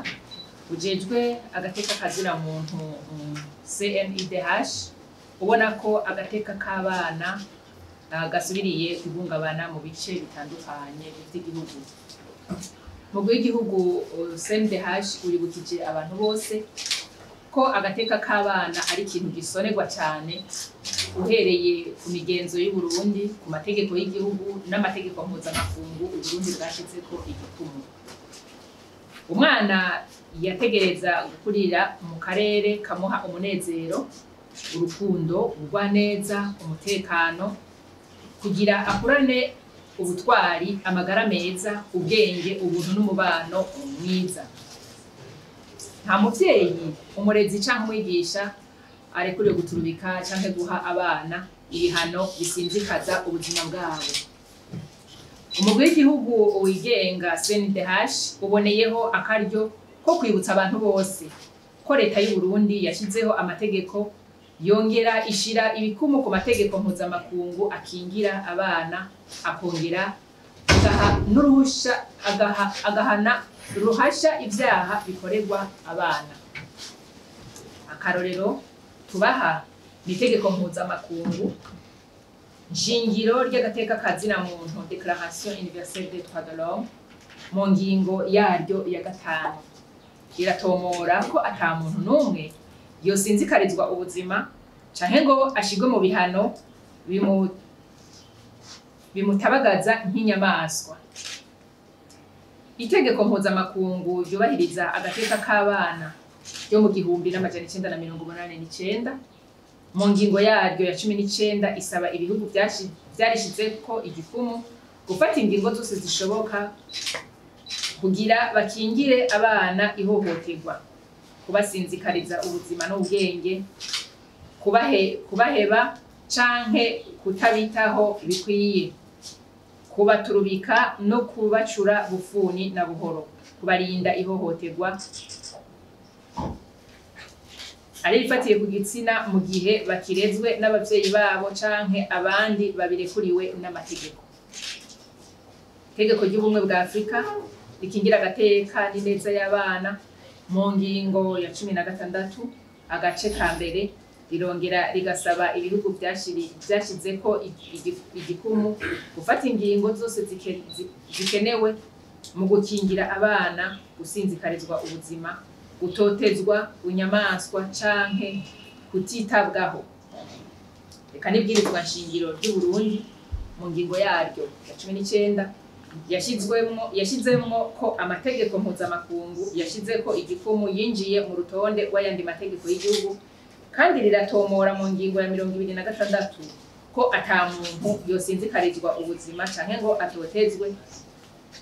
Wigenga ujejwe agateka kazina muntu CNIDH ubona ko agateka k'abana gasubiriye guhungabana mu bice bitandukanye by'igihugu. Umugwi w'igihugu CNDH uribukije abantu bose ko agateka k'abana ari ikintu gisonerwa cyane, uhereye ku migenzo y'u Burundi, ku mategeko y'igihugu n'amategeko mpuzamakungu Uburundi bwashizeko igikumu. Umwana yategereza gukurira mu karere kamuha umunezero, urukundo, ubugwaneza, umutekano, kugira akurane ubutwari, amagara meza, ubwenge, ubuntu n'umubano mwiza. Nta muvyeyi, umurezi canke umwigisha arekuriwe guturubika canke guha abana ibihano bisinzikaza ubuzima bwabo. Umugwi w'igihugu wigenga CNDH uboneyeho akaryo ko kwibutsa abantu bose ko leta y'u Burundi yashizeho amategeko yongera ishira ibikumu ku mategeko mpuzamakungu akingira abana, akongera agahana ruhasha ivyaha bikorerwa abana. Akarorero tubaha ni itegeko mpuzamakungu nshingiro ry'agateka kazina muntu, Déclaration universelle des droits de l'homme, mu ngingo yaryo ya 5 iratomora ko ata muntu n'umwe yosinzikarizwa ubuzima canke ngo ashigwe mu bihano bimutabagaza nk'inyamaswa. Itegeko mpuzamakungu ryubahiriza agateka k'abana ryo mu 1989 mu ngingo yaryo ya 19 isaba ibihugu vyarishizeko igikumu gufata ingingo zose zishoboka kugira bakingire abana ihohoterwa, kubasinzikariza ubuzima n'ubwenge, kubaheba canke kutabitaho bikwiye, kubaturubika no kubacura bufuni na buhoro, kubarinda ihohoterwa ari rifatiye ku gitsina mu gihe bakirezwe n'abavyeyi babo canke abandi babirekuriwe n'amategeko. Itegeko ry'ubumwe bwa Afrika rikingira agateka n'ineza y'abana mu ngingo ya 16 agace ka mbere rirongera rigasaba ibihugu vyashizeko igikumu gufata ingingo zose zikenewe mu gukingira abana gusinzikarizwa ubuzima, gutotezwa, bunyamaswa canke kutitabwaho. Reka n'ibwirizwa nshingiro ry'u Burundi mu ngingo yaryo ya 19 yashizemwo ko amategeko mpuzamakungu yashizeko igikumu yinjiye mu rutonde rw'ayandi mategeko y'igihugu, kandi riratomora mu ngingo ya 26 ko ata muntu yosinzikarizwa ubuzima canke ngo atotezwe.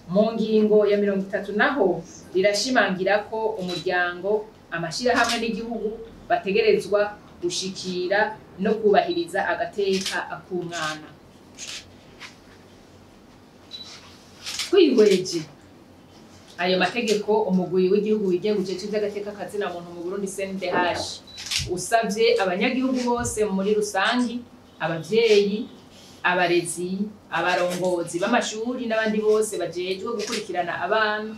Mu ngingo ya 30 naho rirashimangira ko umuryango, amashirahamwe n'igihugu bategerezwa gushikira no kubahiriza agateka k'umwana. Twihweje ayo mategeko, umugwi w'igihugu wigenga ujejwe ivy'agateka kazina muntu mu Burundi CNDH usavye abanyagihugu bose muri rusangi, abavyeyi, abarezi, abarongozi b'amashuri n'abandi bose bajejwe gukurikirana abana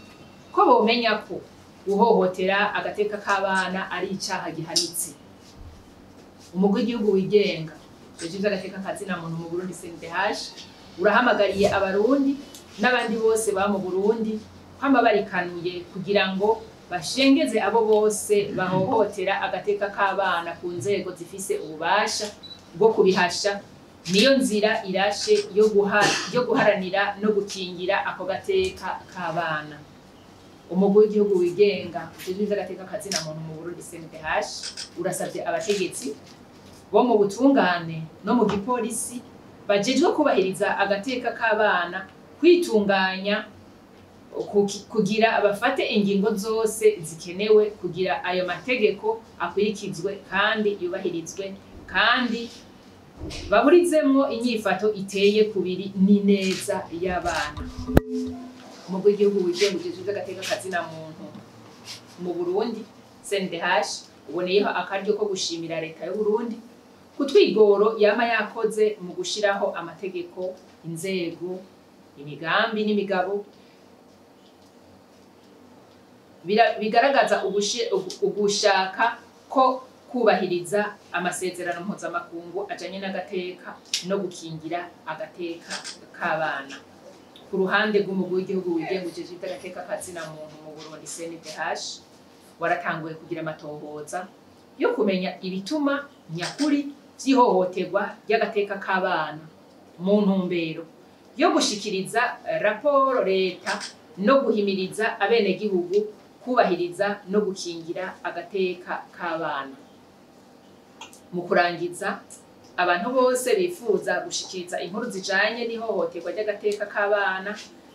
ko bomenya ko guhohotera agateka k'abana ari icaha gihanitse. Umugwi w'igihugu wigenga ujejwe ivy'agateka kazina muntu mu Burundi CNDH urahamagariye abarundi n'abandi bose ba mu Burundi kwama barikanuye kugira ngo bashengeze abo bose bahohotera agateka k'abana ku nzego zifise ububasha bwo kubihasha. Niyo nzira irashe yo guharanira no gukingira ako gateka k'abana. Umugwi w'igihugu wigenga ujejwe ivy'agateka kazina muntu mu Burundi CNDH urasavye abategetsi bo mu butungane no mu gipolisi bajejwe kubahiriza agateka k'abana kwitunganya kugira abafate ingingo zose zikenewe kugira ayo mategeko akurikizwe kandi yubahirizwe, kandi baburizemwo inyifato iteye kubiri n'ineza y'abana. Umugwi w'igihugu wigenga ujejwe ivy'agateka kazina muntu mu Burundi CNDH uboneyeho akaryo ko gushimira leta y'u Burundi ku twigoro yama yakoze mu gushiraho amategeko, inzego, imigambi n'imigabo Bigaragaza ugushaka ko kubahiriza amasezerano mpuzamakungu ajanye n'agateka no gukingira agateka k'abana. Ku ruhande rw'umugwi w'igihugu wigenga ujejwe ivy'agateka kazina muntu mu Burundi, CNDH, waratanguye kugira amatohoza yo kumenya ibituma nyakuri vy'ihohoterwa ry'agateka k'abana, mu ntumbero yo gushikiriza raporo leta no guhimiriza abenegihugu kubahiriza no gukingira agateka k'abana. Mu kurangiza, abantu bose bifuza gushikiriza inkuru zijanye n'ihohoterwa ry'agateka k'abana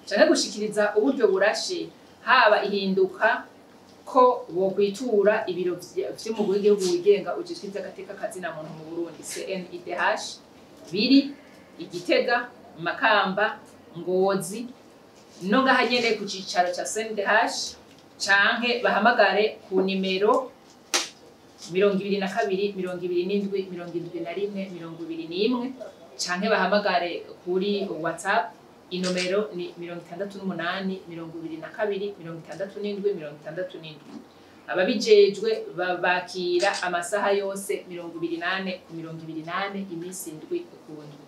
canke gushikiriza uburyo burashe, haba ihinduka, ko bokwitura ibiro vy'umugwi w'igihugu wigenga ujejwe ivy'agateka kazina muntu mu Burundi, CNIDH, biri Igitega, Makamba, Ngozi, no ngaha nyene ku cicaro ca CNDH, canke bahamagare ku nimero 22 27 71 21, canke bahamagare kuri WhatsApp. Inomero ni 68 22 67 67. Ababijejwe babakira amasaha yose 24 ku 24, iminsi 7 ku ndwi.